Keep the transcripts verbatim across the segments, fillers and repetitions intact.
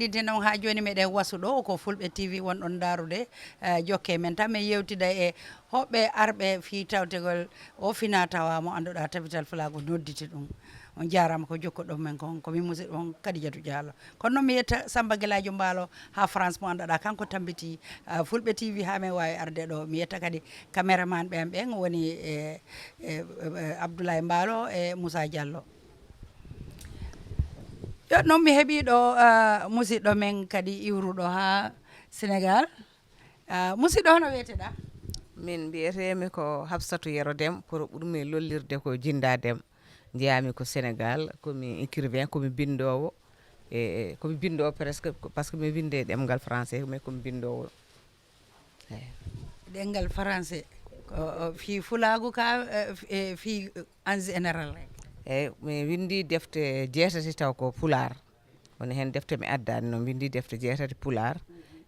Nden noon, haa jooni meɗen wasu ɗo ko Fulɓe T V wonɗon ndaarude. Eh, jokke men tan, min yewtida e hoɓɓe arɓe fii tawtegol o fina tawa mo annduɗaa Tabital Fulaagu nodditi ɗum. On jaaraama ko jokkuɗon men kon, ko min musidɗo on Kadijatu Diallo. Kono noon mi yetta Samba Gelaajo Mbaalo haa France mo annduɗaa kanko tambiti, eh, Fulɓe T V haa men waawi arde ɗo. Mi yetta kadi cameraman ɓen, ɓen woni, eh, eh, eh, Abdoulaye Mbaalo e Moussa Diallo. Jooni noon mi heɓii ɗo, ah, musidɗo men kadi iwruɗo haa Sénégal. Ah, musidɗo, hono wiyeteɗaa? Min mbiyeteemi ko Hafsatu Yero Dem, pour ɓurmi lollirde ko Jinda Dem. Njeyaami ko Sénégal, ko mi écrivain, ko mi binndoowo. E, e, ko mi binndoowo presque, ko, parce que mi winnde e ɗemngal français, mais ko mi binndoowo. Eey. Ɗemngal français, ko, o, fii fulaagu ka, eh, f-, eh, fii en général rek? Eey, mi winndi defte jeetati taw ko pulaar. Woni heen defte mi addaani noon, mi winndi defte jeetati pulaar.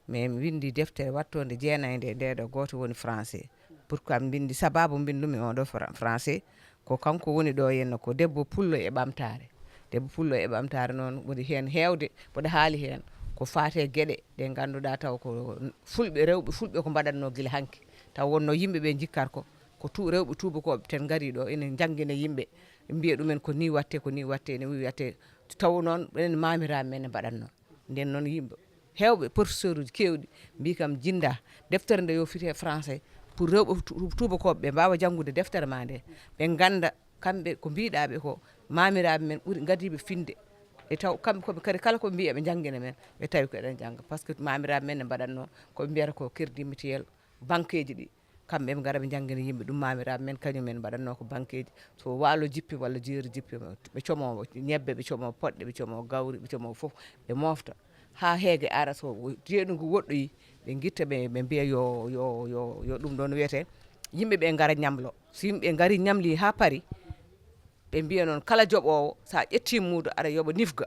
Mais mi winndi deftere wattoonde jeenayi nde, nde ɗo gooto woni français. Pourquoi mi winndi, sabaabu mbinndu-mi oo ɗo fra-, français? Ko kanko woni ɗo henna, ko debbo pullo e ɓamtaare. Debbo pullo e ɓamtaare noon woni heen heewde, mboɗo haali heen ko faati e geɗe ɗe ngannduɗaa taw ko fulɓe, rewɓe fulɓe ko mbaɗatnoo gila hanki. Taw wonno yimɓe ɓe njikkat ko, ko tu-, rewɓe tuubakooɓe ten ngarii ɗo, ene njanngina yimɓe, mbiya ɗumen ko nii watte, ko nii watte, ene watte. Taw noon enen maamiraaɓe men ne mbaɗatnoo. Nden noon yimɓe heewɓe, professeur uji keewɗi mbii kam, Jinda, deftere nde yo fite français pour rewɓe tu-, tuubakooɓe ɓe mbaawa janngude deftere ma nde, ɓe ngannda kamɓe ko mbiɗaa ɓe ko, maamiraaɓe men ɓuri ngadiiɓe finde. E taw kamɓe koɓe kadi kala ko mbiya ɓe njanngina men, ɓe tawi ko eɗen njannga. Par ce que maamiraaɓe men ne mbaɗatnoo ko ɓe mbiyata ko crédit mutuel, banqueeji ɗi. Kamɓe ɓe ngara ɓe njanngina yimɓe ɗum, maamiraaɓe men kañum en mbaɗatnoo ko banqueeji. So waalo jippi walla jeeri jippi, ɓe comoo ñebbe, ɓe comoo poɗɗe, ɓe comoo gawri, ɓe comoo fof, ɓe moofta. Haa heege ara, so jeeɗu ngu woɗɗoyi, ɓe ngitta, ɓe, ɓe mbiya yo, yo, yo, yo ɗum ɗoon wiyetee, yimɓe ɓe ngara ñamlo. So yimɓe ngarii ñamlii haa parii, ɓe mbiya noon, kala joɓoowo, so a ƴettii muudo, aɗa yoɓa nifga.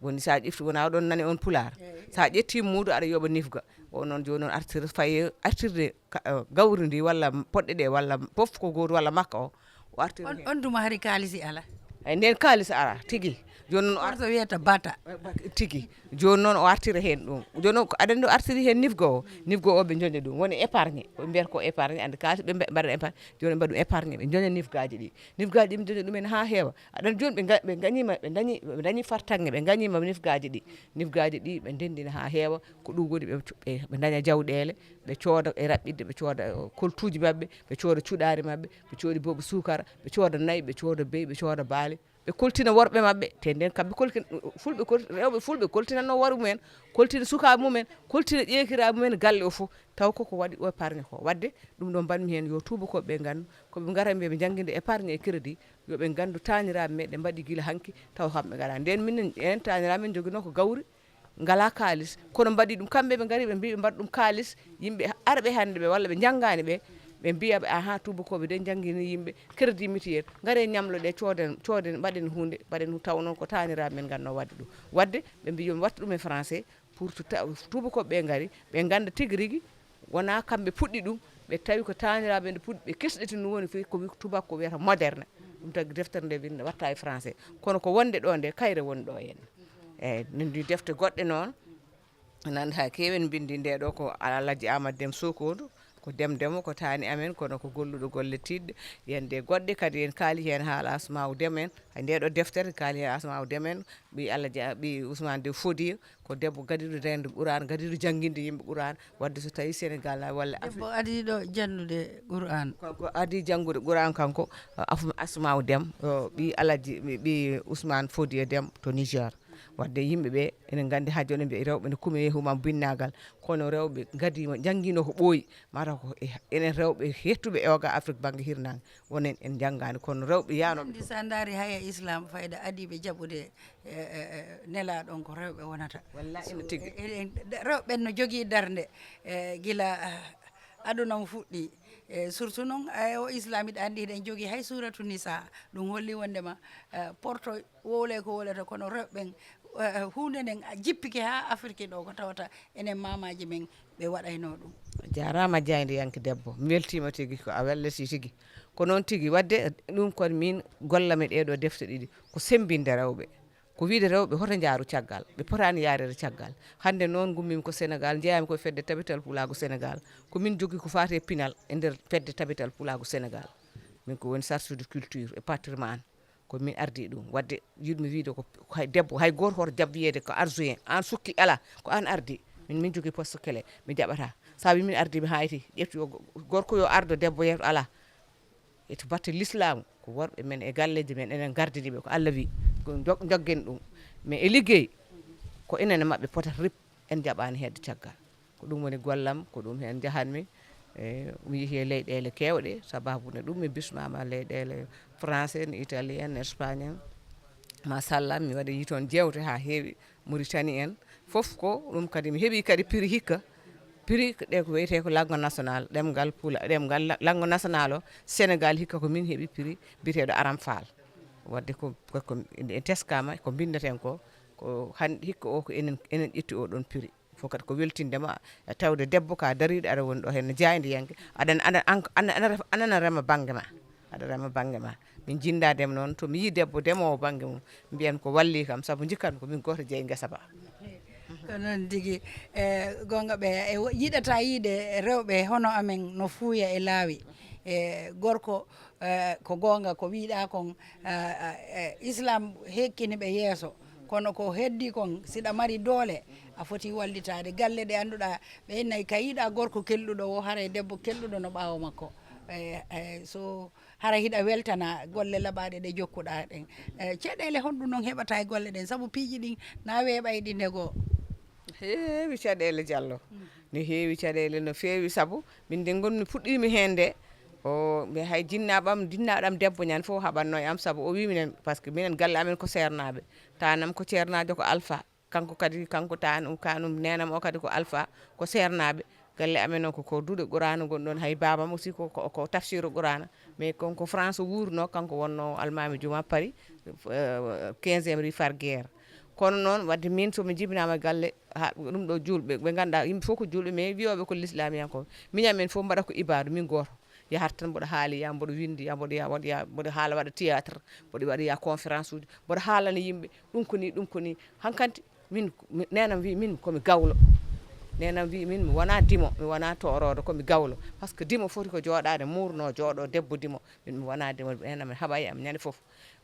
Woni so a ƴefti, wonaa oɗon nani on pulaar. Eey. So a ƴettii muudo, aɗa yoɓa nifga. O noon, jooni noon, artir-, fayi artirde ka-, eh, gawri ndi, walla poɗɗe ɗe, walla fof ko gooto, walla makka o, o artira on, heen. On tuma hari kaalisi alaa? Eey, ndeen kaalis alaa, tigi. Jooni noon o ar- Gooto wiyata bata. Eh, bata, tigi. Jooni noon o artira heen ɗum. Jooni noon ko aɗa anndi o artiri heen nifga o. Nifga o ɓe njoña ɗum. Woni épargne. Ko ɓe mbiyata ko épargne, anndi kaalis ɓe mbe-, mbaɗa épargne. Jooni ɓe mbaɗa ɗum épargne, ɓe njoña nifgaaji ɗi. Nifgaaji ɓe njoña ɗum en haa heewa. Aɗa anndi jooni ɓe nga-, ɓe ngañiima, ɓe dañi, ɓe dañi fartaŋŋe, ɓe ngañiima nifgaaji ɗi. Nifgaaji ɗi ɓe ndenndina haa heewa. Ko ɗum woni ɓe, ɓe, ɓe ndaña jawɗeele, ɓe cooda e raɓɓiɗde, ɓe cooda, eh, koltuuji maɓɓe, ɓe cooda cuɗaari maɓɓe, ɓe cooda boobo suukara, ɓe cooda nayi, ɓe cooda beyi, ɓe cooda baali. Ɓe koltina worɓe maɓɓe, te nden kamɓe kolkin-, fulɓe kol-, rewɓe fulɓe koltinatnoo worɓe mumen, koltina sukaaɓe mumen, koltina ƴeekiraaɓe mumen galle o fof, taw koko waɗi o épargne ko. Waɗde ɗum ɗo mbaɗmi heen, yo tuubakooɓe ɓe nganndu, ko ɓe ngara ɓe, ɓe njannginde épargne e crédit, yo ɓe nganndu taaniraaɓe men ɗe mbaɗi gila hanki, taw kamɓe ngara. Nden minen, en taaniraaɓe men njoginoo ko gawri, ngalaa kaalis, kono mbaɗi ɗum, kamɓe ɓe ngari ɓe mbii ɓe mbaɗa ɗum kaalis, yimɓe arɓe hannde ɓe walla ɓe njanngaani ɓe, ɓe mbiya ɓe, "Ahaa, tuubakooɓe de njanngini yimɓe, crédit mutuel, ngaree ñamlo ɗe, cooden, cooden, mbaɗen huunde, mbaɗen hu-," taw noon ko taaniraaɓe men ngannoo waɗde ɗum. Waɗde ɓe mbii yo mi wattu ɗum e français pour to ta-, tuubakooɓe ɓe ngari, ɓe ngannda tigi rigi, wonaa kamɓe puɗɗi ɗum, ɓe tawi ko taaniraaɓe ɓe puɗɗi, ɓe kesɗiti ɗum, woni fof ko wi-, tuubako ko wiyata moderne. Ɗum tagi deftere nde winnda watta e français. Kono ko wonde ɗo nde, kayre woni ɗo henna. Eey, min mbii defte goɗɗe noon, nande haa keewi en mbinndi nde ɗo ko Alhaji Amadou Deme Sokoodu, ko Deme Demo, ko taani amen, kono ko golluɗo golle tiiɗɗe. Yen de goɗɗe kadi en kaali heen haala Asmaaw Deme en. Hay nde ɗo deftere kaali heen Asmaaw Deme en, ɓii Alhaji A-, ɓii Ousmane de Fodiyo, ko debbo gadiiɗo rende Quraan, gadiiɗo jannginde yimɓe Quraan. Waɗde so tawii Sénégal na walla Afrik. Debbo adii ɗo janndude Quraan. Ko, ko adii janngude Quraan kanko, Af-, Asmaaw Dem, o ɓii Alaji, ɓii Ousmane Fodiyo Dem to Niger. Waɗde yimɓe ɓe ene nganndi haa jooni ɓe rewɓe ne kume e humam binnaagal, kono rewɓe ngadiima, njanngiino ko ɓooyi, mataw ko e, enen rewɓe hettuɓe e oga Afrik bannge hirnaange, wonen en njanngaani, kono rewɓe yaanooɓe. Anndi so a ndaari haya Islam fayda adiiɓe jaɓude e, e, e, nelaaɗo on ko rewɓe wonata. Wallaahi, ene tigi. So, e, e, rewɓe ɓen no jogii darnde, e, gila, ah, aduna on fuɗɗi. E, surtout noon, e, o Islam, hiɗa anndi hiɗen jogii hay Suuratu Nisaa. Ɗum holli wonndema, e, porto wowle ko wowlata, kono rewɓe ɓen, e, huunde nden jippike haa Afirki ɗo, ko tawata enen maamaaji men ɓe waɗaynoo ɗum. A jaaraama, jaayndiyanke debbo. Mi weltiima tigi, ko a welletii tigi. Ko noon tigi. Waɗde ɗum kon min gollami ɗee ɗoo defte ɗiɗi. Ko semmbinde rewɓe. Ko wiide rewɓe hoto njaaru caggal, ɓe potaani yaareede caggal. Hannde noon ngummimi ko Sénégal, njeyaami ko e fedde tabital pulaagu Sénégal. Ko min jogii ko faati e pinal e nder fedde tabital pulaagu Sénégal. Min ko woni chargé de culture et patrimoine. Ko min ardi ɗum. Wadde yiɗmi wiide ko hay debbo, hay gooto hoto jab wiyeede ko adjoint, aan sukki alaa, ko aan ardi. Min, min jogii poste clé, mi jaɓataa. Sabi min ardi mi hayti, ƴefti o go-, gorko yo ardo, debbo yeeto alaa. E to batte lislaamu, ko worɓe men e galleeji men, enen ngardini ɓe, ko Allah wi, ko njog-, njoggen ɗum. Mais e liggey, ko enen e maɓɓe potata rip, en jaɓaani hedde caggal. Ko ɗum woni gollam, ko ɗum heen njahatmi. E, mi yehi e leyɗeele keewɗe, sababu ne ɗum mi bismaama leyɗeele français en, italien en, espagne en. Machallah, mi waɗi toon jeewte haa heewi, Mauritanie en. Fof ko ɗum kadi mi heɓi kadi prix hikka. Prix ɗe ko wiyetee ko langue national, ɗemngal pula, ɗemngal la-, langue national o, Sénégal hikka ko min heɓi prix biyeteeɗo Aram Fall. Wadde ko, ko, ko en teskaama ko mbinndaten ko, ko han-, hikka o ko enen, enen ƴetti o ɗon prix. Fof kadi ko weltinde ma, e tawde debbo ka dariiɗo, aɗa woni ɗo heen no jaayndiyanke, aɗa, aɗa, an-, an-, aɗa ref-, aɗa rema bannge ma, aɗa rema bannge ma. Min jinnda dem noon, to mi yii debbo demoowo bannge mum, mbiyan ko walli kam, sabu njikkan ko min gooto jeyi ngesa ba. Ko noon tigi, e, goonga ɓe, e, wo-, yiɗata yiide rewɓe hono amen no fuuya e laawi. E, gorko, e, ko goonga ko wiiɗa kon, e, e, e, Islam hekkini ɓe yeeso. Kono ko heddi kon, siɗa mari doole, a foti wallitaade. Galle ɗe annduɗa, ɓe nayi ka yiɗa gorko kelɗuɗo o, haray debbo kelɗuɗo no ɓaawo makko. E, e, so hara hiɗa weltana golle laɓaaɗe ɗe jokkuɗa ɗen. E, ceɗeele honɗum non heɓata e golle ɗen? Sabu piiji ɗin na weeɓay ɗi ndego. Heewi caɗeele, Jallo. No heewi caɗeele, no feewi, sabu min nde ngonmi puɗɗiimi heen nde, o, mi hay jinnaaɓam, jinnaaɗam debbo ñan fof haɓatno e am, sabu o wi minen, parce que minen galle amen ko seernaaɓe. Taanam ko ceernaajo, ko alpha. Kanko kadi, kanko taan, kanum neenam o kadi ko alpha, ko seernaaɓe. Galle amen o ko, ko duɗe Qur'aana gon ɗon, hay baabam aussi ko, ko, ko tafsiru Qur'aana. Mais kon ko France wuurno, kanko wonno almaami juma Paris, euh, quinzième rue Farguière. Kono noon, wadde min so mi jibinaama galle, ha, ɗum ɗo juulɓe, ɓe ngannduɗaa yimɓe fof ko juulɓe, mais wiyooɓe ko lislamiyankooɓe. Miñam en fof mbaɗa ko ibaadu, min gooto. Yahat tan mboɗo haaliya, mboɗo winndi ya, mboɗo ya, mboɗo ya, mboɗo haala waɗa théâtre, mboɗo waɗa ya conférence uji, mboɗo haalana yimɓe, ɗum ko ni, ɗum ko ni. Hankanti, min, mi, neenam wi min komi gawlo. Neenam wi min mi wona dimo, mi wona tooroodo, komi gawlo. Parce que dimo foti ko jooɗaade, muurno, jooɗo, debbo dimo. Min mi wona dimo, neenam en haɓa e am ñande fof.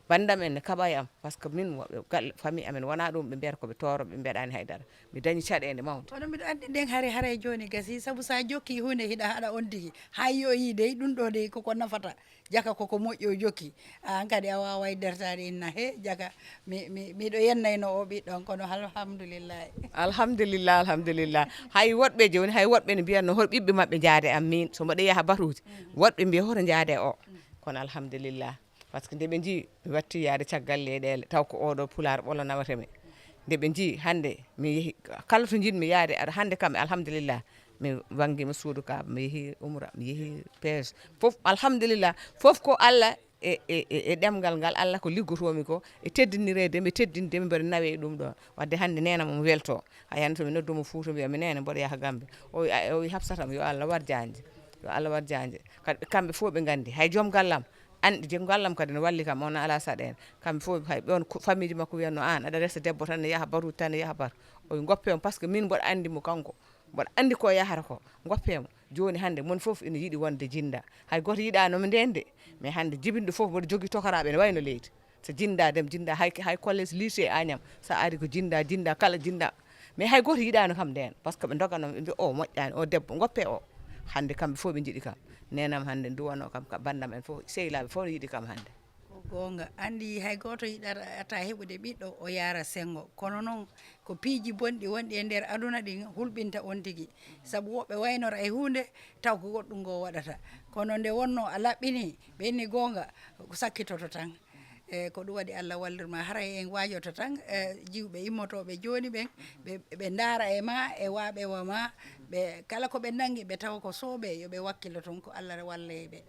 Banndam en ne kaɓa e am, parce que min, wo-, galle, famille amen wona ɗum, ɓe mbiyata ko ɓe tooro, ɓe mbeɗani haydara. Mi dañi caɗeende mawnde. Kono miɗo anndi nden hari, haray jooni gasi, sabu sa jokki huunde hiɗa haɗa on tigi. Hay yo yi dey, ɗum ɗo dey koko nafata. Jaka koko moƴƴo jokki. An kadi a waaway dertaade inna he, jaka, mi, mi, miɗo yennayno o ɓiɗɗon, kono alhamdulillahi. Alhamdulillah, alhamdulillah. Hay woɗɓe jooni, hay woɗɓe ne mbiyatno hol ɓiɓɓe maɓɓe njaade am min, so mbaɗa yaha batuuji. Woɗɓe mbiya hoto njaade o. Kono alhamdulillah. Parce que nde ɓe njii mi watti yaade caggal leyɗeele, taw ko oɗo pulaar ɓolo nawata mi. Nde ɓe njii hannde mi yehi, kala to njiɗmi yaade, aɗa hannde kam, alhamdulillah, mi wanngiima suudu ka, mi yehi umra, mi yehi pees. Fof, alhamdulillah, fof ko Allah e, e, e, e ɗemngal ngal, Allah ko liggotoomi ko, e teddinireede mi, teddinde mi, mbeɗa nawe e ɗum ɗo. Wadde hannde neena mo mi welto. A yani to mi noddu mo Fuuta, mbiya mi neene, mboɗo yaha Gambe. O wi, a, o wi Hafsata, yo Allah war jaanje. Yo Allah war jaanje. Kadi kamɓe fof ɓe nganndi. Hay joom gallam, anndi je ngallam kadi no walli kam, on alaa saɗeende. Kamɓe fof, hay ɓe on ko, famille ji makko wiyatno, "Aan aɗa resa debbo tan ne yaha batu, tan ne yaha batu." O wi, "Ngoppe on, parce que min mboɗo anndi mo kanko. Mboɗo anndi ko yahata ko. Ngoppe mo." Jooni hannde mon fof ina yiɗi wonde jinnda. Hay gooto yiɗaano mi ndeen de. Mais hannde jibinɗo fof mboɗo jogii tokaraaɓe ene wayno leydi. So jinnda dem, jinnda hay, hay collège, lycée Agnam. So a ari ko jinnda, jinnda, kala jinnda. Mais hay gooto yiɗaano kam ndeen. Parce que ɓe ndoganoo, ɓe mbiya, "O moƴƴaani, o debbo, ngoppe o." Hannde kamɓe fof ɓe njiɗi kam. Neenam hannde nduwanoo kam, ka banndam en fof, sehlaaɓe fof ne yiɗi kam hannde. Ko goonga. Anndi hay gooto yiɗata heɓude ɓiɗɗo o yaara senngo. Kono noon ko piiji bonɗi wonɗi e nder aduna ɗin hulɓinta on tigi. Sabu woɓɓe waynora e huunde taw ko goɗɗum ngo waɗata. Kono nde wonnoo a laɓɓinii, ɓe inni goonga, ko sakkitoto tan. E ko ɗum waɗi Allah wallirma. Haray en waajoto tan, e, jiwɓe immotooɓe jooni ɓen, ɓe, ɓe ndaara e ma, e waaɓe wa ma, ɓe kala ko ɓe nanngi, ɓe tawa ko soobee, yo ɓe wakkilo toon, ko Allah wallay ɓe.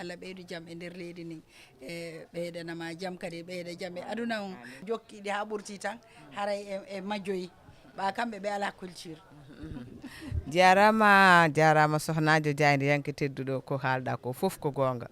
Allah ɓeydu jam e nder leydi ndin, e ɓeydana ma jam kadi, ɓeyda jam e aduna on. Jokki ɗi haa ɓurti tan, haray e, e majjoyi. Ɓa kamɓe ɓe alaa culture. Jaaraama, jaaraama sohnaajo jaayndiyanke tedduɗo, ko haalɗaa ko fof ko goonga.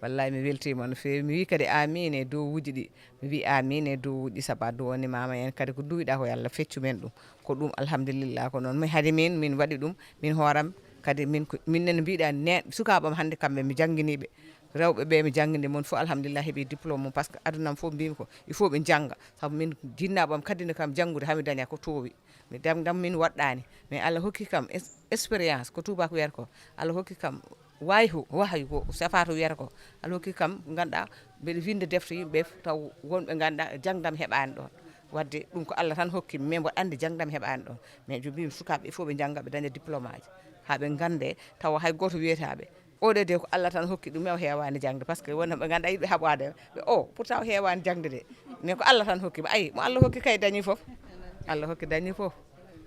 Wallay mi weltiima no feewi. Mi wii kadi amin e duwawuuji ɗi. Mi wii amin e duwawuuji ɗi, sabu a duwanimaama en kadi ko duwiɗaa ko, yo Allah feccu men ɗum. Ko ɗum, alhamdulillah, ko noon. Mi hade min, min waɗi ɗum, min hooram, kadi min ko, min nene mbiɗa ne, sukaaɓe am hannde kamɓe mi jannginiiɓe. Rewɓe ɓe mi janngini mon fof, alhamdulillah, heɓi diplôme mum, parce que aduna am fof mbimi ko, il faut ɓe njannga. Sabu min jinnaaɓe am kadi ne kam janngude, haa mi daña ko toowi. Mi dam, dam min waɗɗaani. Mais Allah hokki kam es-, expérience, ko tubaako wiyata ko. Allah hokki kam wayhu, wahyu ko safato wiyata ko. Allah hokki kam, ngannduɗaa, mbeɗa winnda defte yimɓe, taw wonɓe ngannduɗaa jangdam heɓaani ɗoon. Wadde ɗum ko Allah tan hokki mi, mais mboɗo anndi jangdam heɓaani ɗoon. Mais joomum sukaaɓe, il faut ɓe njannga, ɓe daña diplôme aji. Haa ɓe nganndee, tawa hay gooto wiyata ɓe. Oɗo de ko Allah tan hokki ɗum, o heewaani jangde, parce que wonno ɓe ngannduɗaa yiɗɓe haɓaade ɓe, o pourtant o heewaani jangde de, mais ko Allah tan hokki mo. Ayi, mo Allah hokki kay dañi fof. Allah hokki dañi fof.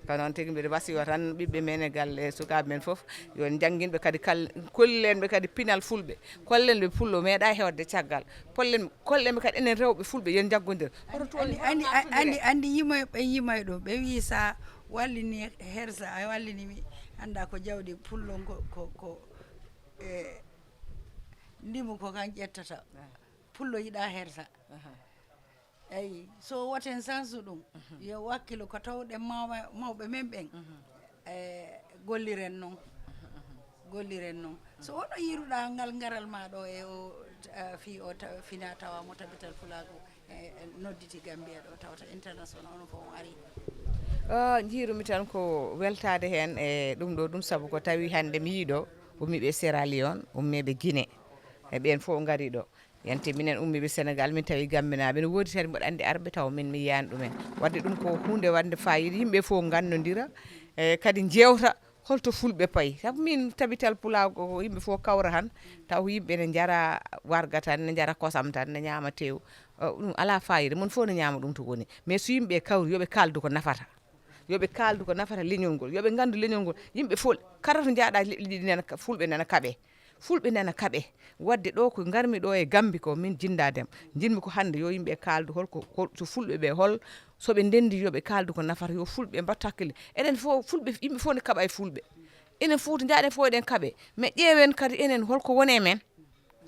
Ko noon tigi, mbiɗa wasiyo tan ɓiɓɓe men e galle, sukaaɓe men fof, yo en njanngin ɓe kadi, kal-, kollen ɓe kadi pinal fulɓe, kollen ɓe pullo meeɗa heewde caggal, kollen, kollen ɓe kadi enen rewɓe fulɓe yo en njaggondir. Hoto toon andi, andi, andi, andi yimoy, ɓe yimoy ɗo, ɓe wi sa wallini hersa, a wallini mi, annda ko jawdi pullo ko, ko, ko, e, ndimu ko kan ƴettata. Pullo yiɗa hersa. Eyi, so woten sansu ɗum, yo wakkilo ko tawɗen mawɓe, mawɓe men ɓen. E, golliren noon. Golliren noon. So ono yiruɗa ngal ngaral ma ɗo e o, eh, fii o ta-, fina tawa mo tabital pulaagu, eh, nodditi Gambia ɗo tawata international, ono fof on ari. Ah, jiirumi tan ko weltaade heen e ɗum ɗo, ɗum sabu ko tawi hannde mi yiɗo ummiiɓe Sierra Leone, ummiiɓe Guinée, e ɓeen fof ngari ɗo. Yante minen ummiiɓe Sénégal, min tawi Gambinaaɓe, no woodi tan mboɗo anndi arɓe taw min mi yiyaani ɗumen. Wadde ɗum ko huunde waɗnde faayiida, yimɓe fof nganndondira, e kadi njeewta holto fulɓe payi. Sabu min tabital pulaagu ko yimɓe fof kawra han, taw yimɓe ne njara warga tan, ne njara kosam tan, ne ñaama tew. Eh, ɗum alaa faayiida, mon fof ne ñaama ɗum to woni. Mais so yimɓe kawri, yo ɓe kaaldu ko nafata. Yo ɓe kaaldu ko nafata leñol ngol, yo ɓe nganndu leñol ngol. Yimɓe fof, kala to njaaɗa leƴƴi ɗiɗi nana ka-, fulɓe nana kaɓe. Fulɓe nana kaɓe. Wadde ɗo ko ngarmi ɗo e Gambi ko min jinnda dem. Njiɗmi ko hannde yo yimɓe kaaldu holko, hol, so fulɓe ɓe, hol, so ɓe ndenndi yo ɓe kaaldu ko nafata, yo fulɓe mbattu hakkille. Enen fof fulɓe, yimɓe fof ne kaɓa e fulɓe. Enen fof to njaaɗen fof eɗen kaɓe. Mais ƴeewen kadi enen holko woni e men.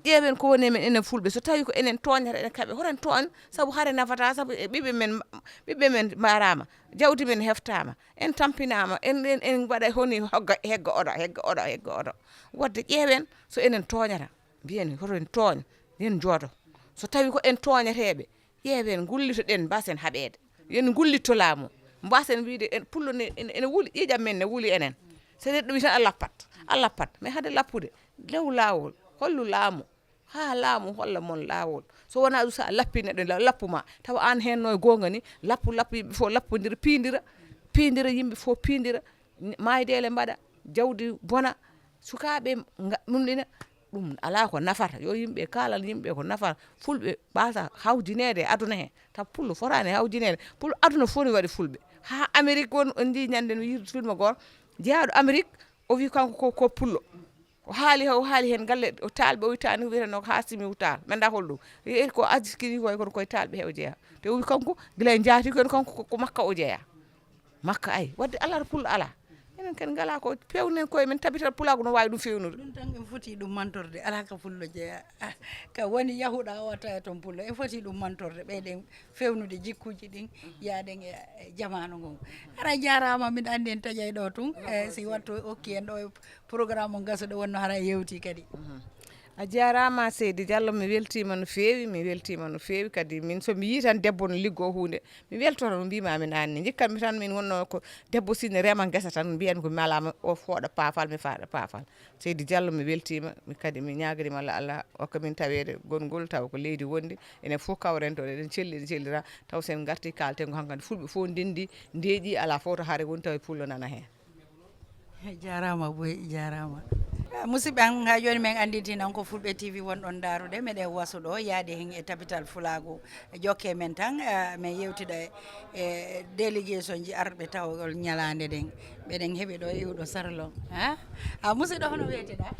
Ƴeewen ko woni e men enen fulɓe. So tawi ko enen tooñata, eɗen kaɓe. Hoto en tooñ, sabu hare nafata, sabu e ɓiɓɓe men, ɓiɓɓe men mbaaraama, jawdi men heftaama, en tampinaama, en, en, en mbaɗa honi hogga, hegga oɗo, hegga oɗo, hegga oɗo. Wadde ƴeewen so enen tooñata, mbiyen hoto en tooñ, yen njoodo. So tawi ko en tooñateeɓe, ƴeewen, ngullitoɗen, mbasen haɓeede. Yen ngullitto laamu, mbasen wiide en pullo ne, ene, ene wuli, ƴiiƴam men ne wuli enen. So neɗɗo wi tan a lappat, a lappat. Mais hade lappude, lew laawol, hollu laamu, haa laamu holla mon laawol. So wonaa ɗum, so a lappi neɗɗo, la-, lappu ma, tawa aan heen no e goonga ni, lappu, lappu, yimɓe fof lappondira, piindira, piindira, yimɓe fof piindira, maaydeele mbaɗa, jawdi bona, sukaaɓe nga-, ɗum ɗina, ɗum alaa ko nafata. Yo yimɓe kaalal yimɓe ko nafata. Fulɓe mbasa hawjineede e aduna he. Taw pullo fotaani hawjineede. Pullo aduna fof ne waɗi fulɓe. Haa Amérique won, on njii ñande no yirde film gooto. Jeyaaɗo Amérique, o wi kanko ko, ko pullo. O haali, o haali heen galle, o taalɓe, o witaani, o wiyatano ko Haasimi Taal. Men da hol ɗum. E ko askiri koy, kono koye taalɓe he o jeyaa. Te o wi kanko, gila e njaati koy, kanko ko, ko Makka o jeyaa. Makka ay, wadde alaa to pullo alaa. Enen kadi ngalaa ko pewnen koye men, tabital pulaagu no waawi ɗum fewnude. Ɗum tan en foti ɗum mantorde, alaa ka pullo jeyaa. Ah, ka woni yahuɗa o watta e toon pullo. En foti ɗum mantorde, ɓeyɗen fewnude jikkuuji ɗin, yaaden e, e jamaanu ngon. Hara jaaraama, miɗa anndi en taƴay ɗo tun. E, si wattu okki en ɗo e programme on gaso ɗo wonno hara yewti kadi. A jaaraama Seydi Diallo, mi weltiima no feewi, mi weltiima no feewi. Kadi min so mi yii tan debbo no liggoo huunde, mi weltoto no mbiimaa min aanni. Njikkanmi tan min wonno ko debbo si ne rema ngesa tan, mbiyan ko mi alaama o fooɗa paafal, mi faaɗa paafal. Seydi Diallo, mi weltiima, mi kadi mi ñaagiriima Allah, Allah hokka min taweede gonngol, tawa ko leydi wondi, enen fof kawren toon, eɗen celli, eɗen cellira, taw sen ngarti kaalten ko hankadi fulɓe fof ndenndi, ndeeƴi, alaa fof to hare woni tawi pullo nana heen. Jaaraama boy, jaaraama. Eh, musidɓe am, haa jooni men anndinti non ko Fulɓe T V wonɗon ndaarude, meɗen waso ɗo, yaade heen e tabital fulaagu. Jokke men tan, eh, men yewtida e, e délégation ji arɓe tawgol ñalaande nden. Meɗen heɓi ɗo e ɗo sarlo. Ha? A musidɗo, hono weeteɗaa?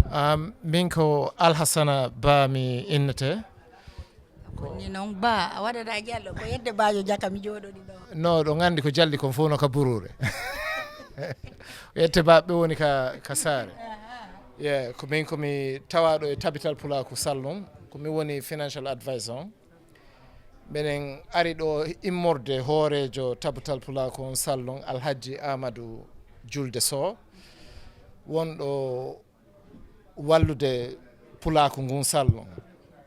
Am, min ko Alhassana Ba mi innete. Ko ni noon, Ba, a waɗataa Jallo, ko yedde Baajo Jaka mi jooɗoɗi ɗo. No, ɗo nganndi ko jalli kon fof no ka buruure. Yette Ba ɓe woni ka, ka saare. Aha. Yeah, ko min ko mi tawaaɗo e Tabital Pulaaku Sallon, ko mi woni financial advisor on. Minen ari ɗo immorde hooreejo Tabital Pulaaku on Sallon, Alhaji Amadou Julde Sow, wonɗo wallude Pulaaku ngun Sallon.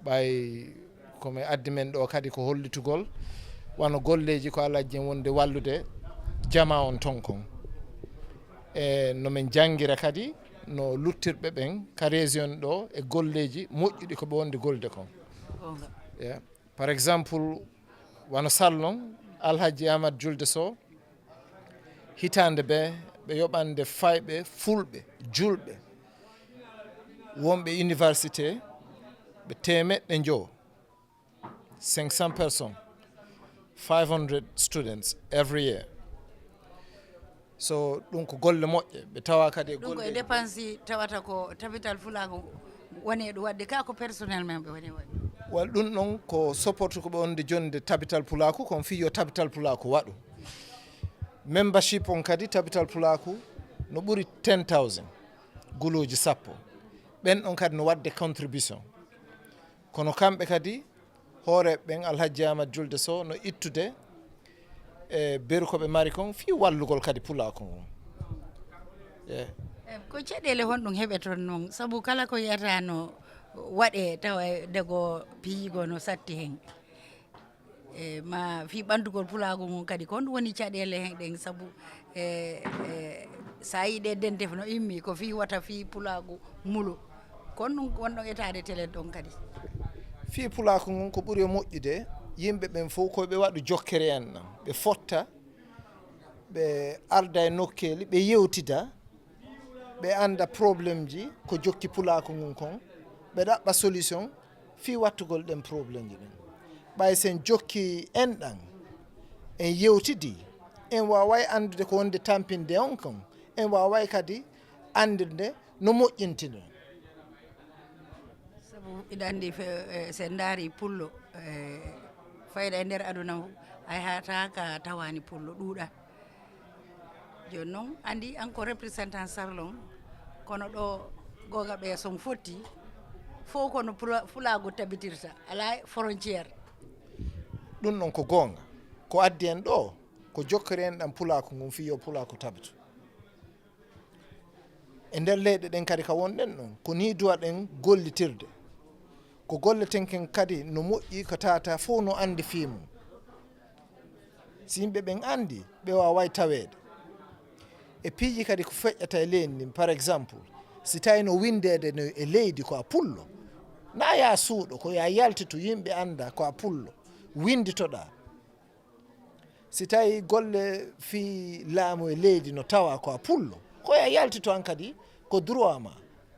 Ɓay ko mi addi men ɗo kadi ko hollitugol wano golleeji ko Alhaji en wonde wallude jamaa on ton kon. E no min janngira kadi no luttirɓe ɓen ka région ɗo e golleeji moƴƴuɗi ko ɓe wonde golde kon. Goonga. Yeah. Par exemple, wano Sallon, Alhaji Amadou Julde Sow, hitaande be ɓe yoɓande fayɓe fulɓe, julɓe, wonɓe université, ɓe teemeɗɗe njo, cinq cents personnes, five hundred students every year. So ɗum ko golle moƴƴe, ɓe tawa kadi e Ɗum ko e golle dépense tawata ko Tabital Pulaaku woni e ɗum waɗde, ka ko personnel men ɓe woni e waɗde. Wal ɗum ɗon ko support ko ɓe wonde jonde Tabital Pulaaku, kon fii yo Tabital Pulaaku waɗu. Membership on kadi Tabital Pulaaku no ɓuri ten thousand, guluuji sappo. Ɓen ɗon kadi no waɗde contribution. Kono kamɓe kadi, hooreeɓe ɓen, Alhaji Amadou Julde Sow, no ittude e beru ko ɓe mari kon fii wallugol kadi Pulaaku ngun. Yeah. Eh, ko caɗeele honɗum heɓeton noon? Sabu kala ko yiyata no waɗee tawa dego piiji goo no satti hen. E ma fii ɓantugol Pulaaku ngun kadi, ko honɗum woni caɗeele hen ɗen? Sabu e, e, so a yii ɗe dente no immi, ko fii wata fii Pulaaku mulu. Ko honɗum wonɗon etaade telen ɗon kadi? Fii Pulaaku ngun ko ɓuri e moƴƴude, yimɓe ɓen fow ko ɓe waɗu jokkere en ɗam. Ɓe fotta, ɓe arda e nokkeeli, ɓe yewtida, ɓe anda problemji ko jokki Pulaaku ngun kon, ɓe ɗaɓɓa solution fii wattugol ɗen problemji ɗin. Ɓay sen jokki en ɗan, en yewtidi, en waaway andude ko wonde tampinde on kon, en waaway kadi andirde no moƴƴintino. Sabu iɗa anndi fe-, e, so en ndaari pullo, e, fayda e nder aduna, hay hata ka tawaani pullo ɗuuɗa. Jooni noon, anndi an ko représentant Sarlon, kono ɗo goonga ɓe son fotti, fof kono pula-, Pulaagu tabitirta, alaa frontière. Ɗum ɗon ko goonga. Ko addi en ɗo, ko jokkere en ɗam Pulaaku ngun fii yo Pulaaku tabitu. E nder leyɗe ɗen kadi ka wonɗen ɗon, ko nii duwaɗen gollitirde. Ko golleten ken kadi no moƴƴi, ko tata fof no anndi fii mum. Si yimɓe ɓen anndi, ɓe waaway taweede. E piiji kadi ko feƴƴata e leydi ndin, par exemple, si tawi no winndeede no e leydi ko a pullo, na yaa suuɗo, ko yaa yaltitu yimɓe annda ko a pullo, winnditoɗaa. Si tawi golle fii laamu e leydi no tawa ko a pullo, ko yaa yaltitu an kadi ko droit ma,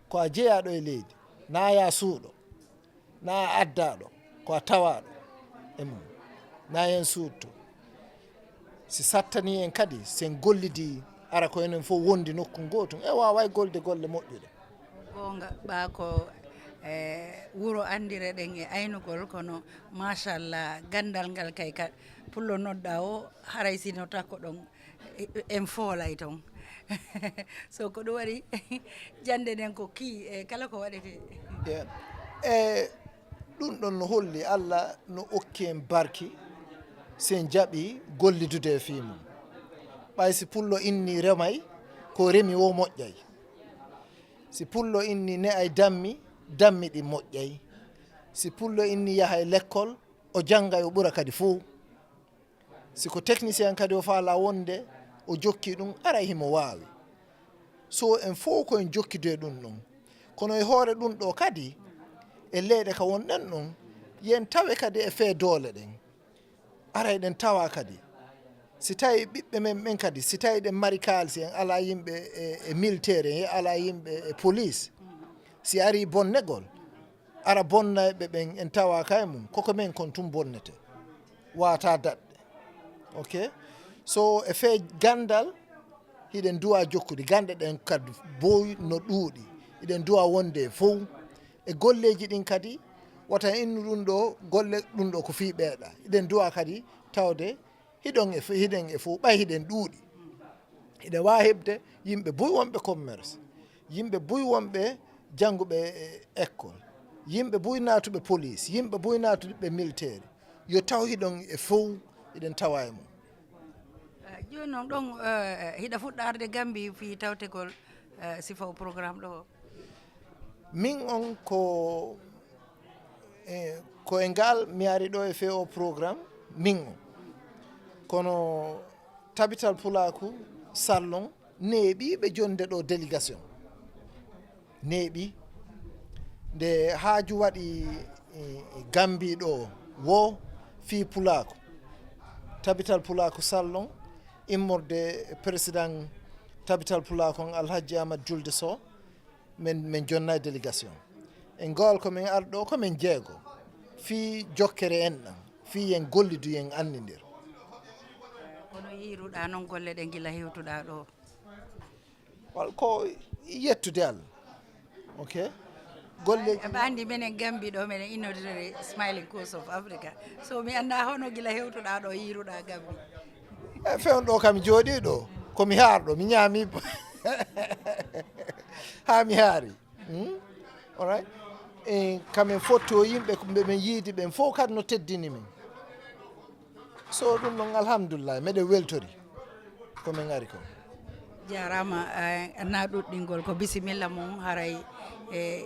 ko a jeyaaɗo e leydi, na yaa suuɗo. Na a addaaɗo, ko a tawaaɗo e mum. Na en suutto. Si sattanii en kadi, si en gollidii, ara ko enen fof wondi nokku gootum, e waaway golde golle moƴƴuɗe. Goonga, ɓaa ko, e, wuro anndireɗen e aynugol, kono machallah, ganndal ngal kay ka pullo nodda o, haray si no takko ɗon. En foolay toon. So ko ɗum waɗi, jannde nden ko kii e kala ko waɗetee. Yeah. E ɗum ɗon no holli Alla no okki en barki, si en jaɓi gollidude e fii mum. Ɓay si pullo inni remay, ko remi wo moƴƴay. Si pullo inni ne'ay dammi, dammi ɗin moƴƴay. Si pullo inni yahay lekkol, o janngay o ɓura kadi fow. Si ko technicien kadi o faala wonde o jokki ɗum, aray himo waawi. So en fow ko en jokkidu e ɗum ɗon. Kono e hoore ɗum ɗo kadi, e leyɗe ka wonɗen ɗon, yen tawe kadi e fee doole ɗen. Aray ɗen tawa kadi. Si tawi ɓiɓɓe men ɓen kadi, si tawi ɗen mari kaalisi, en ala yimɓe e, e militaire, en ala yimɓe e police. Si ari bonnegol, ara bonnayɓe ɓen en tawa kay mum, koko men kon tun bonnete. Wata daɗɗe. Ok? So e fee ganndal, hiɗen duwa jokkude. Ganɗe ɗen kadi boy no ɗuuɗi. Hiɗen duwa wonde e fow. E golleeji ɗin kadi, wata innu ɗum ɗo, golle ɗum ɗo ko fii ɓeeɗa. Hiɗen duwa kadi tawde hiɗon e fo-, hiɗen e fow, ɓay hiɗen ɗuuɗi. Hiɗen waawi heɓde yimɓe buy wonɓe commerce, yimɓe buy wonɓe jannguɓe e école, yimɓe buy naatuɓe police, yimɓe buy naatuɓe militaire, yo taw hiɗon e fow, hiɗen tawa e mum. Eh, jooni noon ɗon eh, hiɗa fuɗɗa arde Gambi fii tawtegol eh, sifa o programme ɗo o? Min on ko e ko e ngal mi ari ɗo e fee o programme min on, kono tabital pulaaku sallon neeɓi ɓe jonde ɗo délégation neeɓi nde haaju waɗi e, e gambi ɗo wo fii pulaaku tabital pulaaku sallon immorde président tabital pulaaku on alhajji amadou julde sow, min min jonna e délégation e ngol ko min arɗo ko min jeego fii jokkere en ɗan fii yen gollidu yen annindir. Kono yiiruɗa noon golle ɗe gila hewtuɗa ɗo? Wal ko yettude Allah. Ok. Golleji Aɓa anndi minen Gambi ɗo minen innodire Smiling Coast of Africa. So mi annda hono gila hewtuɗa ɗo yiiruɗa Gambi? E fewn ɗo kam jooɗi ɗo komi haarɗo mi ñaami haa mi haari. Hmm? Alright. E kamin fotto yimɓe ɓe min yiidi ɓen fof kadi no teddini min. So ɗum ɗon alhamdulillah meɗen weltori ko min ari ko. Jarama eh, na ɗuɗɗingol ko bisimilla mum haray eh,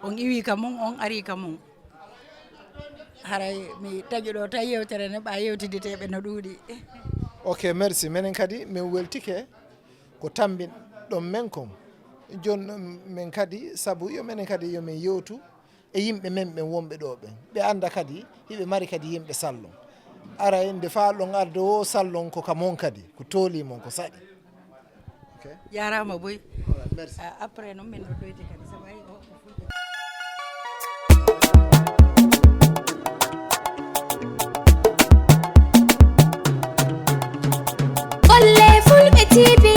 on iwi ka mum on ari ka mum. Haray mi taƴuɗo tawi yewtere ne ɓa yewtiditeɓe no ɗuuɗi. Ok, merci. Menen kadi min weltike ko tambin ɗon men kon. Jon men kadi sabu yo menen kadi yo min yewtu e yimɓe men ɓen wonɓe ɗo ɓen. Ɓe anda kadi hiɓe mari kadi yimɓe sallon. Aray nde faa ɗon arde wo sallon ko ka mon kadi ko tooli mon ko saɗi. Ok. Jarama boy. Voilà, merci. Ah, après noon min noddoyte kadi sabu ay o ko fulɓe. Golle Fulɓe T V